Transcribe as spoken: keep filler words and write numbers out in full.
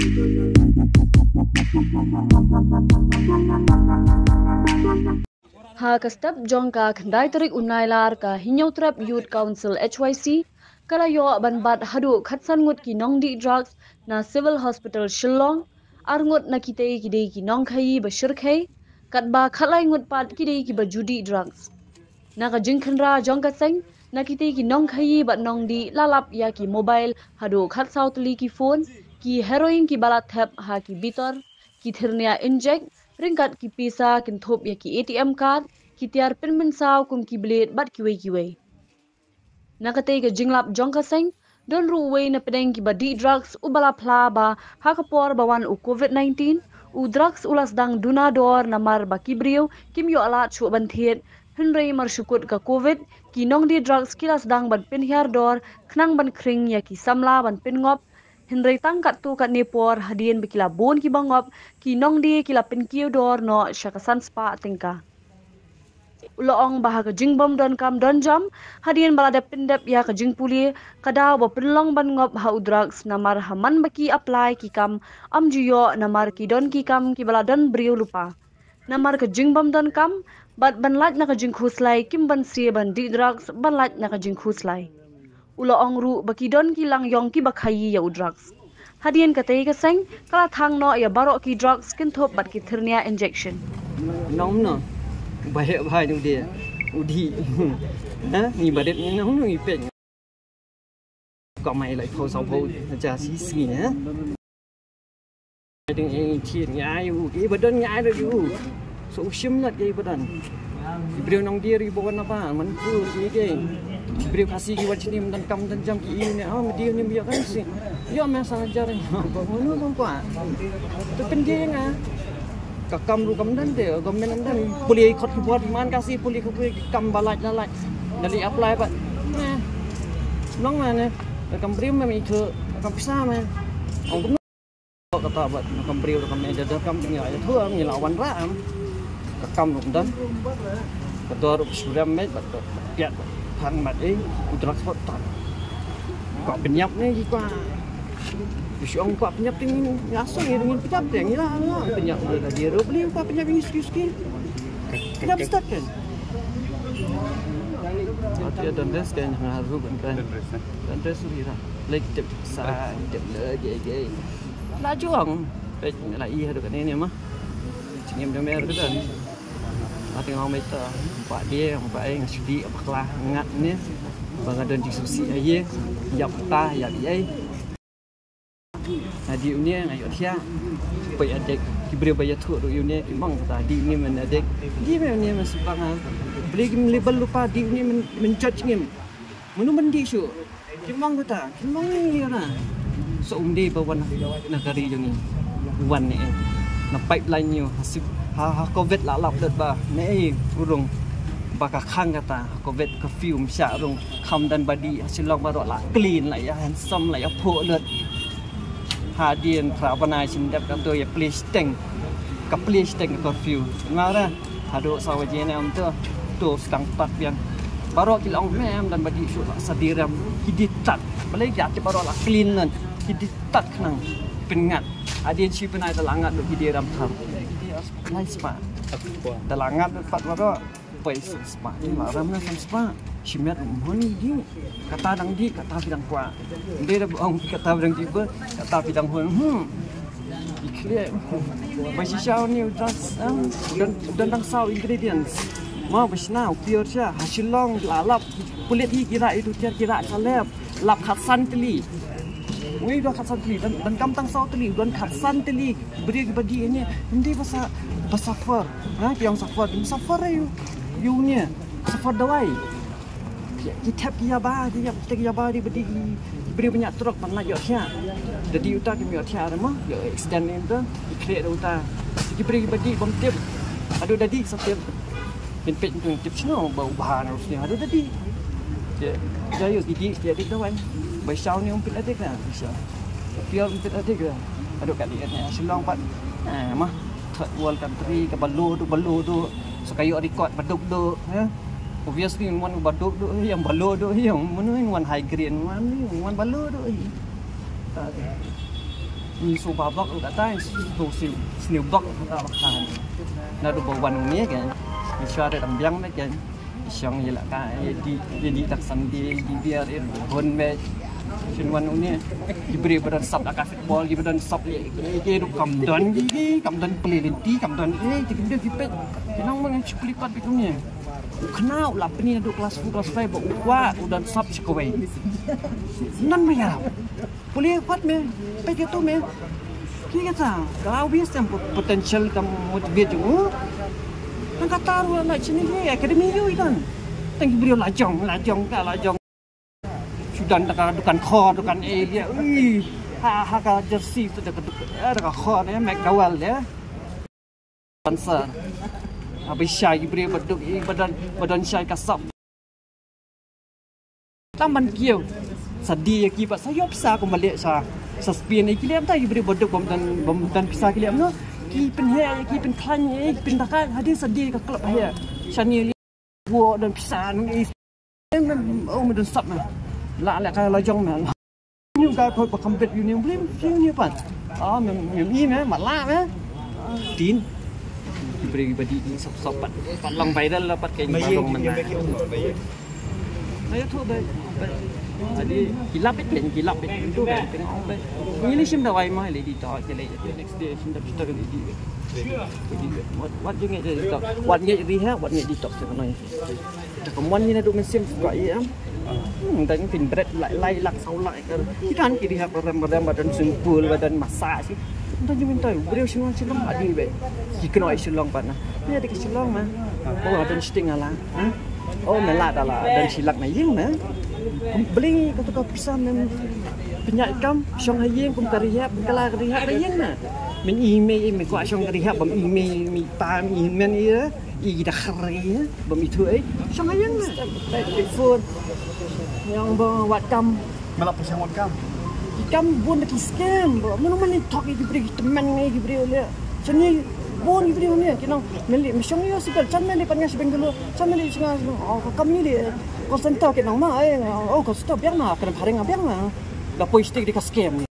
Ha ka step jong ka khyndai tarik u Nailar, ka Hynñiewtrep Youth Council, H Y C, ka la ïoh ban bat haduh khatsan ngut ki nongdih drugs na Civil Hospital Shillong. Ar ngut na kitei ki dei ki nongkhaïi ba shyrkhei, katba khatlai ngut pat ki dei kiba ju dih drugs. Na ka jingkhynra jong ka seng, na kitei ki nongkhaïi bad nongdih la lap ïa ki mobile haduh khatsaw tylli ki phone, ki heroin kiba la thep ha ki bitor, ki thyrniah injek, ryngkat ki pisa kynthup ïa ki A T M card, ki tiar pynmynsaw kum ki blade bad kiwei kiwei. Na katei ka jinglap jong ka seng, don ruh uwei na pdeng kiba dih drugs uba la phla ba ha ka por ba wan u COVID nineteen, u drugs u la sdang duna dor namar ba ki briew kim ïoh lad shuh ban thied, hynrei mar shu kut ka COVID, ki nongdih drugs ki la sdang ban pynhiar dor khnang ban khring ïa ki samla ban pynngop, hynrei tang katto katne por hadien ba ki la bun kiba ngop, ki nongdih ki la pynkiew dor noh sha ka san spah tyngka. U la ong ba ha ka jingbym don kam don jam, hadien ba la dep pyndep ïa ka jingpule, ka daw ba pynlong ban ngop ha u drugs namar ha man ba ki apply ki kam, ym ju ïoh namar ki don ki kam kiba la don briew lypa. Namar ka jingbym don kam bad ban lait na ka jingkhuslai, kim banse ban dih drugs ban lait na ka jingkhuslai. U la ong ruh ba ki don ki langïong kiba khaïi ïa u drugs. Hadien katei ka seng ka la thang noh ïa baroh ki drugs kynthup bad ki thyrniah injection. Nong no. Ba heh ba nu de. U dih. Ha? Ngi ba det ngi nong no ngi pek. Ka mai lai phaw saw phaw ja si sngi, ha? Ding ïa i thied ngi ai u, ki ba don ngi ai da u. So u shim lat ki ba don. Ki briew nongdih ri ba wan na ba man ku ki ki. Ki briew Khasi ki wan shini mynta kam mynta jam ki i ne, ah, mynta ni mynta kan si. Ïa me sa jar ïa ba manu bang kwa. Tu pyndieng ah. Ka kam ruh kam don te, government don. Pule khot ki bor man Khasi pule khot ki kam ba lait la lait. Dali apply ba. Nah. Long ma ne. Ka kam briew me mi thu, ka kam pisa me. Ong Kata bad na kam briew na kam meja da kam ngi la ïathuh ngi la wanrah. Ka kam ruh don. Ka dor ruh shu rem met bad ka piat bad than bad, eh, u drugs bad than. Kwah pynïap ne ki kwah. Ki shu ong kwah pynïap te ngi la shu ngi pynïap te ngi la pynïap ne ka dei ruh beli kwah pynïap ngi ski ski. Pynïap start kan. Ati don res kan nga ruh kan kan. Don res ruh ira. Lek tip sa tip le ge ge. La juang. Peit nga la ïa haduh kane ne ma. Jingim jong me haduh kane. Ati ngau me ta ba die ba ai nga sudi ba kla ngat ne. Ba nga don jingsusi ai ye. Ïap ta ïap ai. Nga dih une nga ïohthiah. Peit adik ki briew ba ïathuh ruh ïa une ki mong kata dih une men adik. Dih me une men sempang ha. Beli kim label lypa dih une men men judge ngim. Mano men dih shuh. Ki mong kata, ki mong ni ïa na. So um dei ba wan na kari jong ngi. Wan ne eh. Na pipeline ñu ha sip ha ha covid la lap lut ba ne eh urung ba ka khang kata ha covid curfew ym shah rung kham don ba dih ha Shillong baroh la clean la ïa handsome la ïa phuh lut. Hadien phra bnai shin dep kato ïa plie shiteng. Ka plie shiteng ka curfew. Mara haduh saw baje ne ym to. To sdang pat biang. Baroh ki la ong mem don ba dih shuh la sa dih rem. Ki dih tat. Balei ki ati baroh la clean lan. Ki dih tat khnang. Pynngat. Hadien shi bnai da la ngat lut ki dih rem tham. Ki dih as lai spa. Da la ngat lut pat baroh. Poi san spah, la ram na san spah. Shimet hun di. Kata dang di, kata phi dang kwah. Dei da ong kata phi dang di ba, kata phi dang hun. Hmm. Ikhle. Ba shisha ni u dang, um, u dang, u dang dang saw ingredients. Ma ba shna u pure sha, ha Shillong la lap. Pulit hi kira itu tiar kira kalep. Lap khatsan tylli. Wei don khatsan tylli, don, don kam tang saw tylli, don khatsan tylli. Briew ba dih ne, hindi ba sa, ba suffer. Ha, ki ong suffer, ym suffer ïa u, ïa une. Suffer dawai. Ki, ki thep ki yaba, ki yab, ki yaba dih ba dih ki, ki briew ba ñiah trok ban lait ïohthiah. Da dih uta kim ïohthiah re mo, ïoh accident ne uta, ki khreh da uta. Ki briew ba dih bym tip. Haduh da dih sa tip. Phin peit phin tip shano ba u bha na u sniang haduh da dih. Te, ja ïoh ki dih, ki addict dawai. Ba shaw ne ym peit addict na, ba shaw. Pure ym peit addict na. Haduh ka dih ne, Shillong pat. Eh, ma, third world country, ka ba low duh, ba low duh. So ka ïoh record ba duk duh, eh. Obviously, wan ba duk duh, ïa ba low duh, ïa mano wan high grade, wan, wan ba low duh, ïa. Ta, ta. Ngi shu ba bok u kata, shu shu sniew bok u kata ba khan. Naduh ba wan une kan. Ngi shu rit ym biang ne kan. Shong ïa la ka ïa dih, ïa dih tak Sunday, ïa dih biar ïa bun me. Shu wan une. Ki briew ba don sap la ka football, ki ba don sap ïa ki ruh kam don ki, ki kam don play lynti, kam don eh, ki briew ki peit. Ki nang mang shu plie pat bad une. U khynnah u la pyni naduh class four, class five ba u kwah u don sap sha kawei. Nan ma ïarap. Pule pat me, peit ïa tu me. Ki kata, ka obvious tam pot-, potential tam motivate jong u. Tang kata ruh la shane hi academy ïoh i don. Tang ki briew la jong, la jong ka, la jong. Shu don da ka dukan khor, dukan eh ïa. Ui, ha, ha ka jersey tu da ka duk-, eh, da ka khor eh, McDowell eh. Sponsor. Abi shai ki briew ba duk, ba don, ba don shai ka sap. Tam ban kiew. Sa die ïa ki ba sa ïoh pisa kumba leh sa, sa spin ïa ki leh, mynta ki briew ba duk bym don, bym don pisa ki leh, no. Ki pynheh ïa ki, pynkhlaiñ ïa ki, pyndakai, hadien sa die ka club heh. Shane ïa wo don pisa nang i. Em, em, oh, me don sap me. La, la ka la jong me. Ni ka thot ba kam bet ïa une, blim, ïa une pat. Ah, mem, mem i me, ma la me. Tin. Ki briew ba dih, dih sap sap pat. Pat long viral la pat ka ïing barong mynta. Ayo tu ba. Adi, ki lap it, ki lap it. Tu ba, tengok ba. Ngi lei shim dawai ma, lei detox, lei next day shim da pistol lei detox. Wat, wat ju ngeit detox. Wat ngeit rehab, wat ngeit detox, tu kan. Te ka mon ngi naduh mynsiem shuwa ïa em. Hmm, dang pynbret lai, lai lak saw lak acre. Ki don ki rehab ba rem ba rem ba don swimming pool ba don massage. Don jingmyntoi u briew Shillong Shillong adi be. Ki kynnoh ïa Shillong pat na. Ïa dei ka Shillong ma. Oh, don shiteng ala. Hmm? Oh, me la da la don shi lak na ïing na. Beli ka tu ka pisa mem pynïaid kam shong ha ïing kum ka rehab, ka la ka rehab ha ïing na. Men i mei, i mei kwah shong ka rehab bym i mei, mei pa, mei men ïa. I da khare ïa, bym ithuh ei. Shong ha ïing na. Phone. Ïa ba wad kam. Me la pyrshang wad kam. Ki kam bun da ki scam ba. Mano mano thok ïa ki briew, ki tymmen ïa ki briew leh. Shane bun ki briew ne ki nang. Me leit, me shong ïa Sibel, shan me leit pat nga sha Bangalore. Shan me leit sha nga, oh, ka kam ngi leit call center ki nang ma, eh, oh, call center biang ma, kane phareng biang ma. Da poi stik da ka scam.